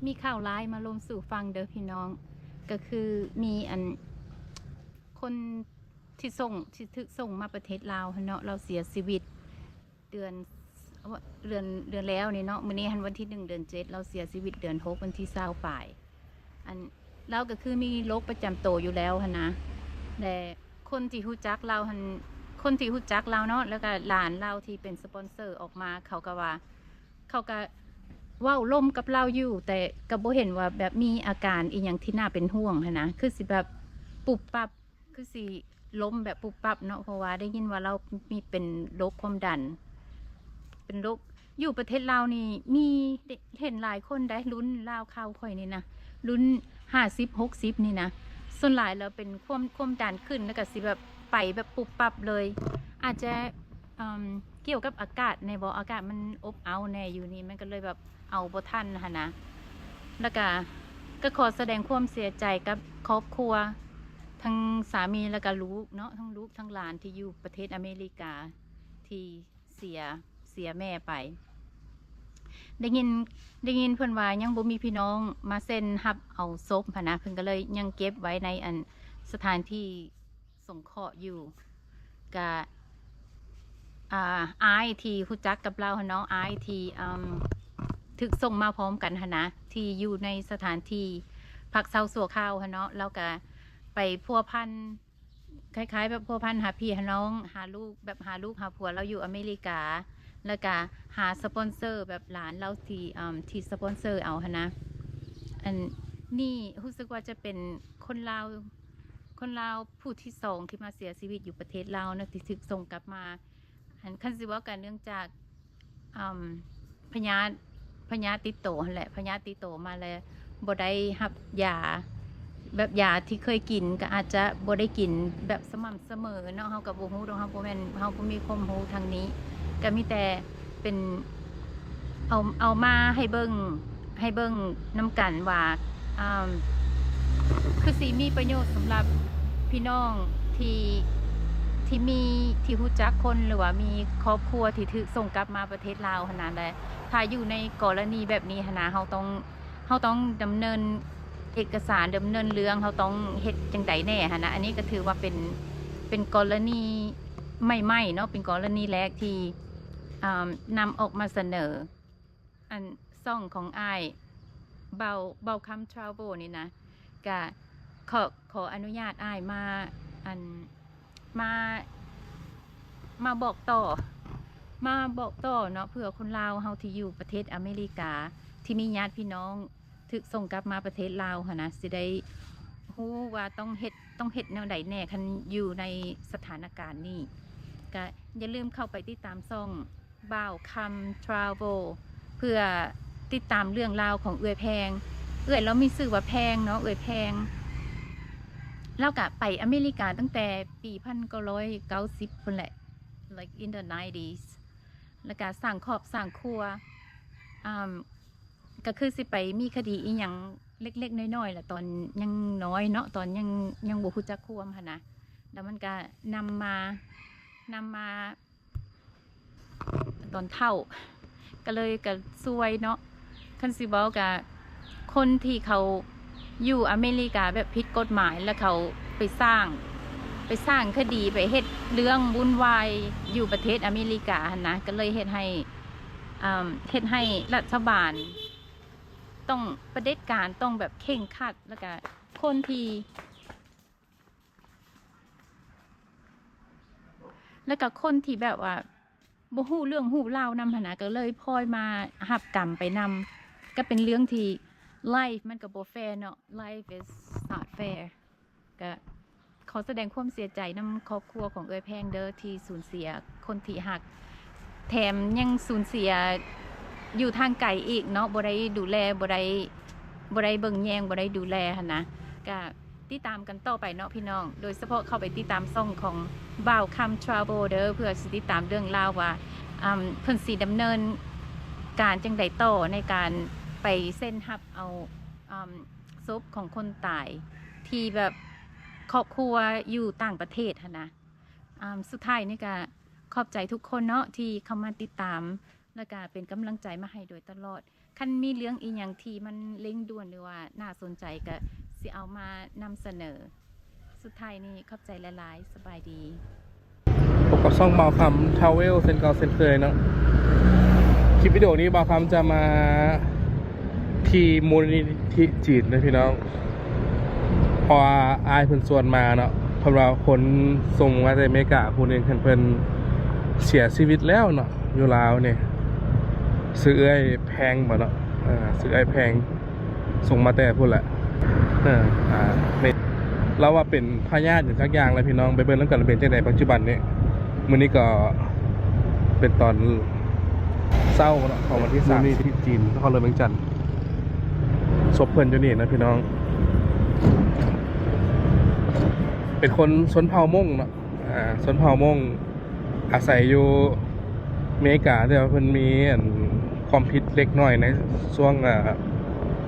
ມີຂ່າວຮ້າຍມາລົມສູ່ຟັງເດີພີ່ນ້ອງ ກໍຄືມີອັນ ຄົນທີ່ສົ່ງ ທີ່ຖືກສົ່ງມາປະເທດລາວຫັ້ນເນາະ ລາວເສຍຊີວິດເດືອນ ເດືອນ ເດືອນແລ້ວນີ້ເນາະ ມື້ນີ້ຫັ້ນວັນທີໜຶ່ງ ເດືອນເຈັດ ລາວເສຍຊີວິດເດືອນຫົກ ວັນທີຊາວປາຍ. ອັນ ລາວກໍຄືມີໂລກປະຈຳໂຕຢູ່ແລ້ວຫັ້ນນະ ແລະ ຄົນທີ່ຮູ້ຈັກລາວຫັ້ນ ຄົນທີ່ຮູ້ຈັກລາວເນາະ ແລ້ວກໍຫຼານລາວທີ່ເປັນສະປອນເຊີອອກມາ ເຂົາກໍວ່າ ເຂົາກໍເວົ້າລົມກັບລາວຢູ່ ແຕ່ກໍບໍ່ເຫັນວ່າແບບມີອາການອີ່ຫຍັງທີ່ໜ້າເປັນຫ່ວງຫັ້ນນະ ຄືຊິແບບປຸບປັບ ຄືຊິລົ້ມແບບປຸບປັບເນາະ ເພາະວ່າໄດ້ຍິນວ່າລາວມີເປັນໂລກຄວາມດັນ ເປັນໂລກ ຢູ່ປະເທດລາວນີ້ມີ ເຫັນຫຼາຍຄົນໃດ໋ ລຸ້ນລາວຄາວຂ້ອຍນີ້ນະ ລຸ້ນຫ້າສິບ ຫົກສິບນີ້ນະ ສ່ວນຫຼາຍແລ້ວເປັນຄວາມ ຄວາມດັນຂຶ້ນ ແລ້ວກໍຊິແບບໄປແບບປຸບປັບເລີຍ ອາດຈະ ເອີ່ມ ກ່ຽວກັບອາກາດແດ່ບໍ ອາກາດມັນອົບເອົາແດ່ຢູ່ນີ້ ມັນກໍເລີຍແບບເອົາບໍ່ທັນຫັ້ນນະ ແລ້ວກະ ກໍຂໍສະແດງຄວາມເສຍໃຈກັບຄອບຄົວ ທັງສາມີ ແລ້ວກະລູກເນາະ ທັງລູກທັງຫຼານທີ່ຢູ່ປະເທດອາເມລິກາ ທີ່ເສຍ ເສຍແມ່ໄປ. ໄດ້ຍິນ ໄດ້ຍິນເພິ່ນວ່າຍັງບໍ່ມີພີ່ນ້ອງມາເຊັນຮັບເອົາສົບຫັ້ນນະ ເພິ່ນກໍເລີຍຍັງເກັບໄວ້ໃນອັນສະຖານທີ່ ສົງເຄາະຢູ່ ກະ ອ່າ ອ້າຍທີ່ຮູ້ຈັກກັບລາວຫັ້ນເນາະ ອ້າຍທີ່ ເອີ່ມ ຖືກສົ່ງມາພ້ອມກັນຫັ້ນນະ ທີ່ຢູ່ໃນສະຖານທີ່ພັກເຊົາຊົ່ວຄາວຫັ້ນເນາະ ລາວກະໄປພົວພັນ ຄ້າຍໆແບບພົວພັນຫາພີ່ຫານ້ອງ ຫາລູກ ແບບຫາລູກຫາຜົວລາວຢູ່ອາເມລິກາ ແລ້ວກະຫາສະປອນເຊີ ແບບຫຼານລາວທີ່ ເອີ່ມ ທີ່ສະປອນເຊີເອົາຫັ້ນນະ ອັນນີ້ຮູ້ສຶກວ່າຈະເປັນຄົນລາວ ຄົນລາວຜູ້ທີສອງທີ່ມາເສຍຊີວິດຢູ່ປະເທດລາວເນາະ ທີ່ຖືກສົ່ງກັບມາ ອັນ ຄັນຊິເວົ້າກໍເນື່ອງຈາກ ອາ ພະຍາດ ພະຍາດຕິດໂຕຫັ້ນແຫຼະ ພະຍາດຕິດໂຕມາແລ້ວບໍ່ໄດ້ຮັບຢາ ແບບຢາທີ່ເຄີຍກິນກໍອາດຈະບໍ່ໄດ້ກິນແບບສະໝ່ຳສະເໝີເນາະ ເຮົາກໍບໍ່ຮູ້ດອກ ເຮົາບໍ່ແມ່ນ ເຮົາບໍ່ມີຄວາມຮູ້ທາງນີ້ ກໍມີແຕ່ເປັນ ເອົາ ເອົາມາໃຫ້ເບິ່ງ ໃຫ້ເບິ່ງນຳກັນວ່າ ອາ ຄືຊິມີປະໂຫຍດສຳລັບພີ່ນ້ອງທີ່ ທີ່ມີ ທີ່ຮູ້ຈັກຄົນ ຫຼືວ່າມີຄອບຄົວທີ່ຖືກສົ່ງກັບມາປະເທດລາວຫັ້ນນະ ແລະ ຖ້າຢູ່ໃນກໍລະນີແບບນີ້ຫັ້ນນະ ເຮົາຕ້ອງ ເຮົາຕ້ອງດຳເນີນເອກະສານ ດຳເນີນເລື່ອງ ເຮົາຕ້ອງເຮັດຈັ່ງໃດແດ່ຫັ້ນນະ ອັນນີ້ກໍຖືວ່າເປັນ ເປັນກໍລະນີໃໝ່ໆເນາະ ເປັນກໍລະນີແລກທີ່ ອາ ນຳອອກມາສະເໜີ ອັນຊ່ອງຂອງອ້າຍ ເບົາ ເບົາຄຳທຣາເວລນີ້ນະ ກະຂໍ ຂໍອະນຸຍາດອ້າຍມາ ອັນ ມາ ມາບອກຕໍ່ ມາບອກຕໍ່ເນາະ ເພື່ອຄົນລາວເຮົາທີ່ຢູ່ປະເທດອາເມລິກາ ທີ່ມີຍາດພີ່ນ້ອງຖືກສົ່ງກັບມາປະເທດລາວຫັ້ນນະ ຊິໄດ້ຮູ້ວ່າຕ້ອງເຮັດ ຕ້ອງເຮັດແນວໃດແດ່ ຄັນຢູ່ໃນສະຖານະການນີ້ ກະຢ່າລືມເຂົ້າໄປຕິດຕາມຊ່ອງ ບ່າວຄຳທຣາເວລ ເພື່ອຕິດຕາມເລື່ອງລາວຂອງເອື້ອຍແພງ ເອື້ອຍລາວມີຊື່ວ່າແພງເນາະ ເອື້ອຍແພງ ລາວກະໄປອາເມລິກາຕັ້ງແຕ່ປີພັນເກົ້າຮ້ອຍເກົ້າສິບພຸ້ນແຫຼະ like in the nineties ແລ້ວກະສ້າງຄອບສ້າງຄົວ ອາ ກໍຄືຊິໄປມີຄະດີອີ່ຫຍັງເລັກໆນ້ອຍໆ ລະຕອນຍັງນ້ອຍເນາະ ຕອນຍັງ ຍັງບໍ່ຮູ້ຈັກຄວາມຫັ້ນນະ ແລ້ວມັນກະນຳມາ ນຳມາ ຕອນເຖົ້າ ກໍເລີຍ ກໍຊວຍເນາະ ຄັນຊິເວົ້າກະ ຄົນທີ່ເຂົາຢູ່ອາເມລິກາແບບຜິດກົດໝາຍ ແລ້ວເຂົາໄປສ້າງ ໄປສ້າງຄະດີ ໄປເຮັດເລື່ອງວຸ້ນວາຍຢູ່ປະເທດອາເມລິກາຫັ້ນນະ ກໍເລີຍເຮັດໃຫ້ ເຮັດໃຫ້ລັດຖະບານຕ້ອງ ປະເດັດການຕ້ອງແບບເຄັ່ງຄັດ ແລ້ວກະຄົນທີ່ ແລ້ວກະຄົນທີ່ແບບວ່າບໍ່ຮູ້ເລື່ອງຮູ້ລາວນຳຫັ້ນນະ ກໍເລີຍພອຍມາຮັບກຳໄປນຳ ກໍເປັນເລື່ອງທີ່ life ມັນກໍບໍ່ແຟເນາະ life is not fair ກະຂໍສະແດງຄວາມເສຍໃຈນຳຄອບຄົວຂອງເອື້ອຍແພງເດີ ທີ່ສູນເສຍຄົນທີ່ຮັກ ແຖມຍັງສູນເສຍຢູ່ທາງໄກອີກເນາະ ບໍ່ໄດ້ດູແລ ບໍ່ໄດ້ ບໍ່ໄດ້ເບິ່ງແຍງ ບໍ່ໄດ້ດູແລຫັ້ນນະ ກະຕິດຕາມກັນຕໍ່ໄປເນາະພີ່ນ້ອງ ໂດຍສະເພາະເຂົ້າໄປຕິດຕາມຊ່ອງຂອງບ່າວຄຳທຣາເວລເດີ ເພື່ອຊິຕິດຕາມເລື່ອງລາວວ່າ ອາ ເພິ່ນຊິດຳເນີນການຈັ່ງໃດຕໍ່ໃນການໄປເຊັນຮັບເອົາ ອາ ສົບຂອງຄົນຕາຍ ທີ່ແບບຄອບຄົວຢູ່ຕ່າງປະເທດຫັ້ນນະ ອາ ສຸດທ້າຍນີ້ກະຂອບໃຈທຸກຄົນເນາະ ທີ່ເຂົ້າມາຕິດຕາມ ແລ້ວກະເປັນກຳລັງໃຈມາໃຫ້ໂດຍຕະຫຼອດ ຄັນມີເລື່ອງອີ່ຫຍັງທີ່ມັນເລັ່ງດ່ວນ ຫຼືວ່າໜ້າສົນໃຈ ກະຊິເອົາມານຳສະເໜີ. ສຸດທ້າຍນີ້ຂອບໃຈຫຼາຍໆ. ສະບາຍດີ. ພົບກັບຊ່ອງບ່າວຄຳທຣາເວລເຊັ່ນເກົ່າເຊັ່ນເຄີຍເນາະ. ຄລິບວິດີໂອນີ້ບ່າວຄຳຈະມາທີ່ມູນນິທິຈີນເດີພີ່ນ້ອງ. ເພາະວ່າອ້າຍເພິ່ນຊວນມາເນາະ, ເພິ່ນວ່າຄົນສົ່ງມາແຕ່ອາເມລິກາຜູ້ໜຶ່ງ ເພິ່ນ ເພິ່ນເສຍຊີວິດແລ້ວເນາະ ຢູ່ລາວນີ້. ຊື່ເອື້ອຍແພງບໍເນາະ? ເອີ ຊື່ເອື້ອຍແພງ ສົ່ງມາແຕ່ພຸ້ນແຫຼະ. ເອີ ອ່າ ນີ້ ລາວວ່າເປັນພະຍາດຫຍັງຈັກຢ່າງແຫຼະພີ່ນ້ອງ, ໄປເບິ່ງນຳກັນວ່າເປັນຈັ່ງໃດປັດຈຸບັນນີ້. ມື້ນີ້ກໍເປັນຕອນເຊົ້າເນາະ ຂອງວັນທີສາມ ທີ່ຈີນ ນະຄອນຫຼວງວຽງຈັນ. ສົບເພິ່ນຢູ່ນີ້ນະພີ່ນ້ອງ, ເປັນຄົນຊົນເຜົ່າມົ້ງເນາະ, ອ່າ ຊົນເຜົ່າມົ້ງ ອາໄສຢູ່ເມກາ, ແຕ່ວ່າເພິ່ນມີອັນຄວາມຜິດເລັກນ້ອຍໃນຊ່ວງ ເອີ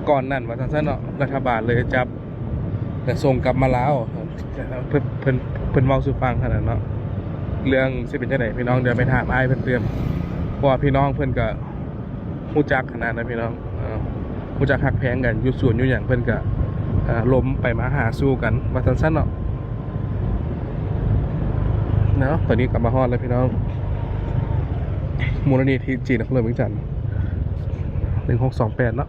ກ່ອນນັ້ນວ່າຊັ້ນຊະເນາະ, ລັດຖະບານເລີຍຈັບ ແລ້ວສົ່ງກັບມາລາວ. ເພິ່ນ ເພິ່ນ ເພິ່ນເວົ້າສູ່ຟັງຫັ້ນນະເນາະ, ເລື່ອງຊິເປັນຈັ່ງໃດພີ່ນ້ອງ ດຽວໄປຖາມອ້າຍເພິ່ນຕື່ມ, ເພາະວ່າພີ່ນ້ອງເພິ່ນກະ ຮູ້ຈັກຂະໜາດນະພີ່ນ້ອງ, ເອີ ຮູ້ຈັກຮັກແພງກັນ, ຢູ່ສວນຢູ່ຫຍັງເພິ່ນກະ ເອີ ລົມໄປມາຫາສູ່ກັນວ່າຊັ້ນຊະເນາະ. ເນາະ ຕອນນີ້ກໍມາຮອດແລ້ວພີ່ນ້ອງ, ມູນນິທິຈີນນະຄອນຫຼວງວຽງຈັນ ໜຶ່ງຫົກສອງແປດເນາະ.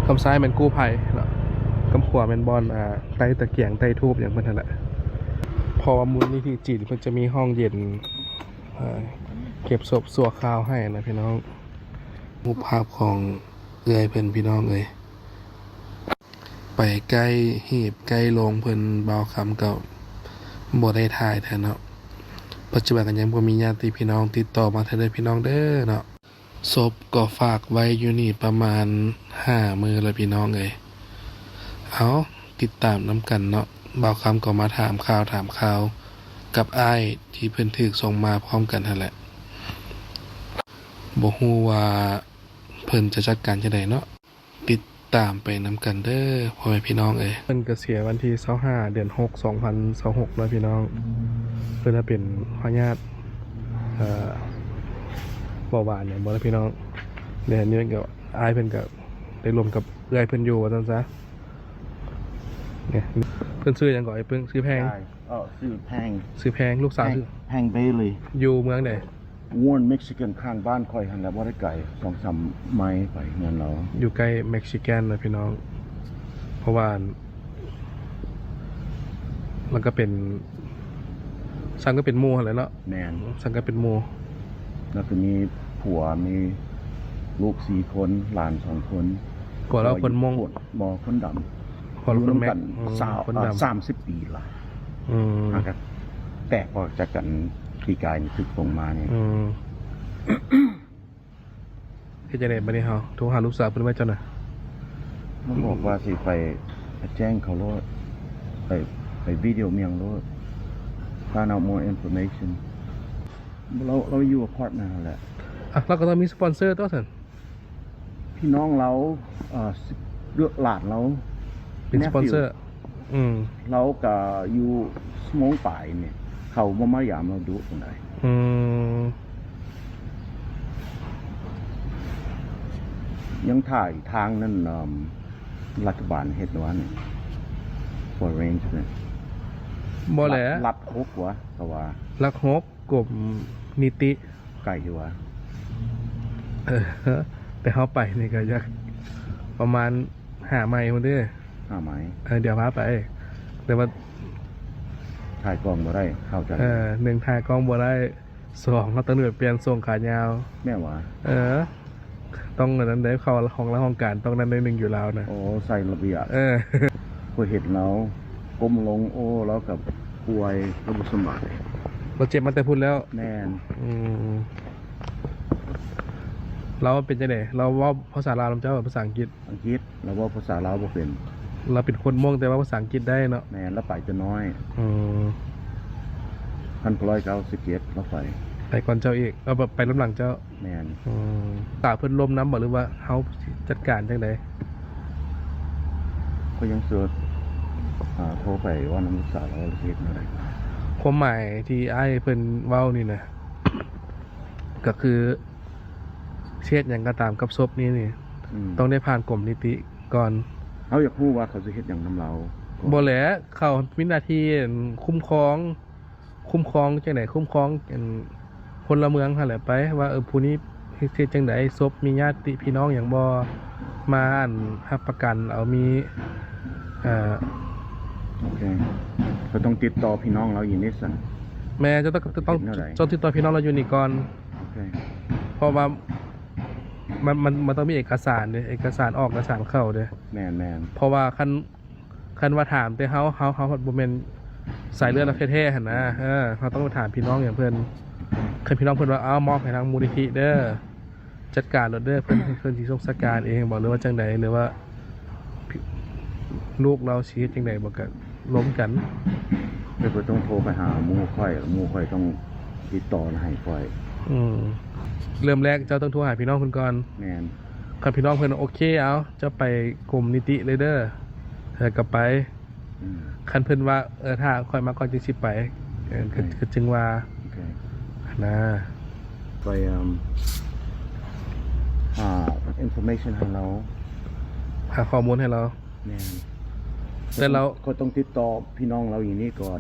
ຂ້າງຊ້າຍແມ່ນກູ້ໄພເນາະ, ຂ້າງຂວາແມ່ນບ່ອນ ອ່າ ໃຕ້ຕະກຽງ ໃຕ້ທູບຫຍັງເພິ່ນຫັ້ນແຫຼະ. ເພາະວ່າມູນນິທິຈີນເພິ່ນຈະມີຫ້ອງເຢັນ ເອີ ເກັບສົບຊົ່ວຄາວໃຫ້ນະພີ່ນ້ອງ. ຮູບພາບຂອງເອື້ອຍເພິ່ນພີ່ນ້ອງເອີຍ, ໄປໃກ້ຮີບໃກ້ໂລງເພິ່ນ ບ່າວຄຳກໍບໍ່ໄດ້ຖ່າຍແທ້ເນາະ. ປັດຈຸບັນກໍຍັງບໍ່ມີຍາດຕິພີ່ນ້ອງຕິດຕໍ່ມາເທື່ອເດີພີ່ນ້ອງເດີເນາະ. ສົບກໍຝາກໄວ້ຢູ່ນີ້ປະມານຫ້າມື້ແລ້ວພີ່ນ້ອງເອີຍ. ເອົາ ຕິດຕາມນຳກັນເນາະ, ບ່າວຄຳກໍມາຖາມຂ່າວຖາມຄາວກັບອ້າຍທີ່ເພິ່ນຖືກສົ່ງມາພ້ອມກັນຫັ້ນແຫຼະ. ບໍ່ຮູ້ວ່າເພິ່ນຈະຈັດການຈັ່ງໃດເນາະ, ຕິດຕາມໄປນຳກັນເດີພໍ່ແມ່ພີ່ນ້ອງເອີຍ. ເພິ່ນກະເສຍວັນທີຊາວຫ້າ ເດືອນຫົກ ສອງພັນຊາວຫົກເນາະພີ່ນ້ອງ. ເພິ່ນເປັນພະຍາດ ເອີ ເບົາຫວານຫຍັງບໍ່ລະພີ່ນ້ອງ. ແລ້ວນີ້ກໍອ້າຍເພິ່ນກໍໄດ້ລົມກັບເອື້ອຍເພິ່ນຢູ່ວ່າຊັ້ນຊະ. ນີ້ ເພິ່ນຊື່ຫຍັງເກາະ? ອ້າຍເພິ່ນຊື່ແພງ. ເອີ ຊື່ແພງ. ຊື່ແພງ. ລູກສາວຊື່ ແພງ ເບລີ. ຢູ່ເມືອງໃດ? ວອນ ເມັກຊິກັນ ຂ້າງບ້ານຂ້ອຍຫັ້ນແຫຼະ, ບໍ່ໄດ້ໄກ ສອງສາມໄມໄປເຮືອນລາວ. ຢູ່ໃກ້ເມັກຊິກັນນະພີ່ນ້ອງ, ເພາະວ່າ ລາວກໍເປັນ ຊ່າງກໍເປັນໝູ່ຫັ້ນແຫຼະເນາະ. ແມ່ນ. ຊ່າງກໍເປັນໝູ່. ລາວກໍມີຜົວ ມີລູກສີ່ຄົນ ຫຼານສອງຄົນ. ຜົວລາວຄົນມົ້ງ? ບໍ່, ຄົນດຳ. ຜົວລາວຄົນແມັກ. ຢູ່ນຳກັນ ອືມ ຊາວ ຄົນດຳ. ສາມສິບປີລະ. ອືມ. ຫາກະແຕກອອກຈາກກັນປີກາຍນີ້ ຖືກສົ່ງມານີ້. ອືມ. ເຮັດຈັ່ງໃດບັດນີ້ເຮົາ? ໂທຫາລູກສາວເພິ່ນໄວ້ເຈົ້ານະ. ມັນບອກວ່າຊິໄປ ໄປແຈ້ງເຂົາໂລດ, ໄປ ໄປວິດີໂອມຽງໂລດ, find out more information. ລາວ ລາວຢູ່ອາພາດເມັນຫັ້ນແຫຼະ. ອ່ະ ລາວກໍຕ້ອງມີສະປອນເຊີຕົວະຊັ້ນ. ພີ່ນ້ອງລາວ ເອີ ຫຼານລາວ ເປັນສະປອນເຊີ. ອືມ. ລາວກະຢູ່ຊົ່ວໂມງປາຍນີ້ ເຂົາບໍ່ມາຢາມລາວດຸປານໃດ. ອືມ. ຍັງຖ້າອີກທາງນັ້ນ ເອີ ລັດຖະບານເຮັດວ່ານີ້ arrange ນີ້ ບໍ່ແຫຼະ ລັດ ລັດຫົກວ່າ ເຂົາວ່າ ຫຼັກຫົກ ກົມນິຕິ. ໄກຢູ່ຫວາ? ເອີ ແຕ່ເຮົາໄປນີ້ກໍຢາກປະມານຫ້າໄມພຸ້ນເດ້. ຫ້າໄມ? ເອີ ດຽວພາໄປ. ແຕ່ວ່າຖ່າຍກ້ອງບໍ່ໄດ້ ເຂົ້າໃຈ. ເອີ ໜຶ່ງ ຖ່າຍກ້ອງບໍ່ໄດ້, ສອງ ເຮົາຕ້ອງໄດ້ໄປປ່ຽນໂສ້ງຂາຍາວ. ແມ່ນຫວາ? ເອີ. ຕ້ອງອັນນັ້ນເດ້ ເຂົ້າຫ້ອງລາຫ້ອງການຕ້ອງນັ້ນໜ້ອຍໜຶ່ງຢູ່ລາວນະ. ໂອ້ ໃສ່ລະບຽບ. ເອີ ຂ້ອຍເຫັນລາວກົ້ມລົງ ໂອ້ ລາວກໍປ່ວຍ ລາວບໍ່ສະບາຍ. ລາວເຈັບມາແຕ່ພຸ້ນແລ້ວ? ແມ່ນ. ອືມ. ລາວເປັນຈັ່ງໃດ? ລາວເວົ້າພາສາລາວນຳເຈົ້າ ພາສາອັງກິດ? ອັງກິດ. ລາວເວົ້າພາສາລາວບໍ່ເປັນ. ລາວເປັນຄົນມົ້ງ ແຕ່ວ່າພາສາອັງກິດໄດ້ເນາະ? ແມ່ນ, ລາວໄປແຕ່ນ້ອຍ. ອືມ. ພັນເກົ້າຮ້ອຍເກົ້າສິບເຈັດ ລາວໄປ. ໄປກ່ອນເຈົ້າອີກ? ລາວໄປນຳຫຼັງເຈົ້າ? ແມ່ນ. ອືມ. ຕາເພິ່ນລົມນຳບໍ່ ຫຼືວ່າເຮົາຈັດການຈັ່ງໃດ? ຂ້ອຍຍັງເສີດ ອ່າ ໂທໄປເວົ້ານຳລູກສາວລາວວ່າຊິເຮັດແນວໃດ. ຄວາມໝາຍທີ່ອ້າຍເພິ່ນເວົ້ານີ້ນະ ກໍຄື ເຮັດຫຍັງກໍຕາມກັບສົບນີ້ນີ້ ອືມ ຕ້ອງໄດ້ຜ່ານກົມນິຕິກ່ອນ. ເຮົາຢາກຮູ້ວ່າເຂົາຊິເຮັດຫຍັງນຳລາວ. ບໍ່ແຫຼະ ເຂົາມີໜ້າທີ່ຄຸ້ມຄອງ ຄຸ້ມຄອງຈັ່ງໃດ ຄຸ້ມຄອງອັນ ພົນລະເມືອງຫັ້ນແຫຼະໄປ ວ່າ ເອີ ຜູ້ນີ້ເຮັດ ເຮັດຈັ່ງໃດ ສົບມີຍາດຕິພີ່ນ້ອງຫຍັງບໍ່ ມາອັນ ຮັບປະກັນເອົາ ມີ ເອີ ໂອເຄ ເຂົາຕ້ອງຕິດຕໍ່ພີ່ນ້ອງລາວຢູ່ນີ້ຊັ້ນ. ແມ່ນ ເຈົ້າຕ້ອງ ຕ້ອງ ເຮັດແນວໃດ ເຈົ້າຕິດຕໍ່ພີ່ນ້ອງລາວຢູ່ນີ້ກ່ອນ. ໂອເຄ ເພາະວ່າມັນ ມັນ ມັນຕ້ອງມີເອກະສານເດ້ ເອກະສານອອກ ເອກະສານເຂົ້າເດ້. ແມ່ນໆ ເພາະວ່າຄັນ ຄັນວ່າຖາມແຕ່ເຮົາ ເຮົາ ເຮົາບໍ່ແມ່ນສາຍເລືອດລາວແທ້ໆຫັ້ນນະ. ເອີ ເຮົາຕ້ອງໄປຖາມພີ່ນ້ອງຫຍັງເພິ່ນ ຄັນພີ່ນ້ອງເພິ່ນວ່າ ເອົາ ມອບໃຫ້ທາງມູນນິທິເດີ ຈັດການໂລດເດີ ເພິ່ນ ເພິ່ນຊິສົ່ງສະການເອງບໍ ຫຼືວ່າຈັ່ງໃດ ຫຼືວ່າລູກລາວຊິເຮັດຈັ່ງໃດບໍ ກະລົມກັນ. ເພິ່ນຕ້ອງໂທໄປຫາໝູ່ຂ້ອຍ ໝູ່ຂ້ອຍຕ້ອງຕິດຕໍ່ໃຫ້ຂ້ອຍ. ອືມ ເລີ່ມແລກເຈົ້າຕ້ອງໂທຫາພີ່ນ້ອງເພິ່ນກ່ອນ. ແມ່ນ ຄັນພີ່ນ້ອງເພິ່ນໂອເຄ ເອົາ ເຈົ້າໄປກົມນິຕິເລີຍເດີ ແລ້ວກໍໄປ. ອືມ ຄັນເພິ່ນວ່າ ເອີ ຖ້າຂ້ອຍມາກ່ອນຈຶ່ງຊິໄປ ເອີ ໂອເຄ ກໍ ກໍຈຶ່ງວ່າ. ໂອເຄ ນະ ໄປ ເອີ່ມ ຫາ information ໃຫ້ລາວ ຫາຂໍ້ມູນໃຫ້ລາວ. ແມ່ນ ແຕ່ລາວ ຂ້ອຍຕ້ອງຕິດຕໍ່ພີ່ນ້ອງລາວຢູ່ນີ້ກ່ອນ.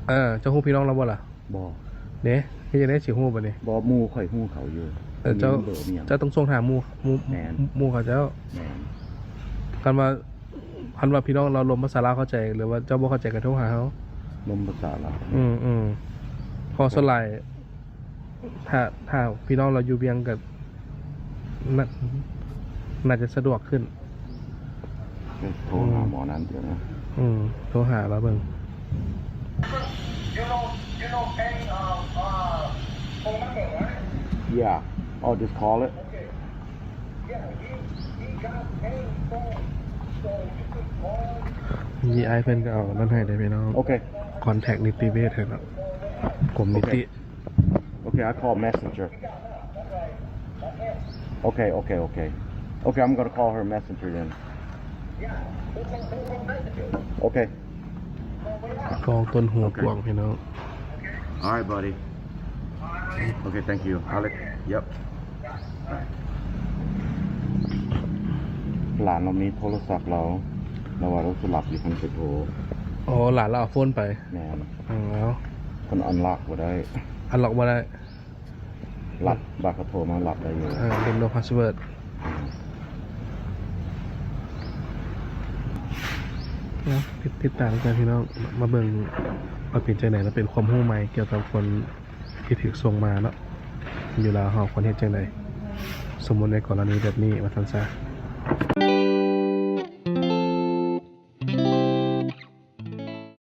ເອີ ເຈົ້າຮູ້ພີ່ນ້ອງລາວບໍ່ລະ? ບໍ່ ເດ້ ເຮັດຈັ່ງໃດຊິຮູ້ບັດນີ້? ບໍ່ ໝູ່ຂ້ອຍຮູ້ເຂົາຢູ່. ເອີ ເຈົ້າ ມີເບີມີຫຍັງ? ເຈົ້າຕ້ອງສົ່ງຫາໝູ່ ໝູ່ ແມ່ນ ໝູ່ເຂົາເຈົ້າ. ແມ່ນ ຄັນວ່າ ຄັນວ່າພີ່ນ້ອງລາວລົມພາສາລາວເຂົ້າໃຈ ຫຼືວ່າເຈົ້າບໍ່ເຂົ້າໃຈກໍໂທຫາເຮົາ. ລົມພາສາລາວ. ອືມໆ ເພາະສ່ວນຫຼາຍ ຖ້າ ຖ້າພີ່ນ້ອງລາວຢູ່ວຽງກໍ ໜ- ໜ- ໜ້າຈະສະດວກຂຶ້ນ. ໂທຫາໝໍນັ້ນເດີນະ. ອືມ ໂທຫາລາວເບິ່ງ. You know, you know any, uh, uh, phone number, right? Yeah. Oh, just call it. Okay. Yeah, he, he got any phone, so you can call. ມີອ້າຍເພິ່ນກໍເອົານັ້ນໃຫ້ເດ້ພີ່ນ້ອງ. ໂອເຄ ຄອນແທັກນິຕິເວດໃຫ້ເນາະ ກົມນິຕິ. Okay, I call Messenger. Okay, okay, okay. Okay, I'm gonna call her Messenger then. ໂອເຄ ກອງຕົ້ນຫູກວາງ ພີ່ນ້ອງ. All right, buddy. Okay, thank you. I'll let, yep. ຫຼານລາວມີໂທລະສັບລາວ ລາວວ່າລາວຊິຫຼັບຢູ່ ຄັນໄປໂທ. ອໍ ຫຼານລາວເອົາໂຟນໄປ. ແມ່ນ. ເອີ ເອົາ ເພິ່ນອັນລັອກບໍ່ໄດ້ ອັນລັອກບໍ່ໄດ້. ລັບ ບາດເຂົາໂທມາລັບໄດ້ຢູ່. ເອີ ເປັນ no password. ເນາະ ຕິດ ຕິດຕາມກັນພີ່ນ້ອງ ມາເບິ່ງວ່າເປັນຈັ່ງໃດເນາະ ເປັນຄວາມຮູ້ໃໝ່ກ່ຽວກັບຄົນທີ່ຖືກສົ່ງມາເນາະ ຢູ່ລາວເຮົາຄວນເຮັດຈັ່ງໃດ ສົມມຸດໃນກໍລະນີແບບນີ້ວ່າຊັ້ນຊະ.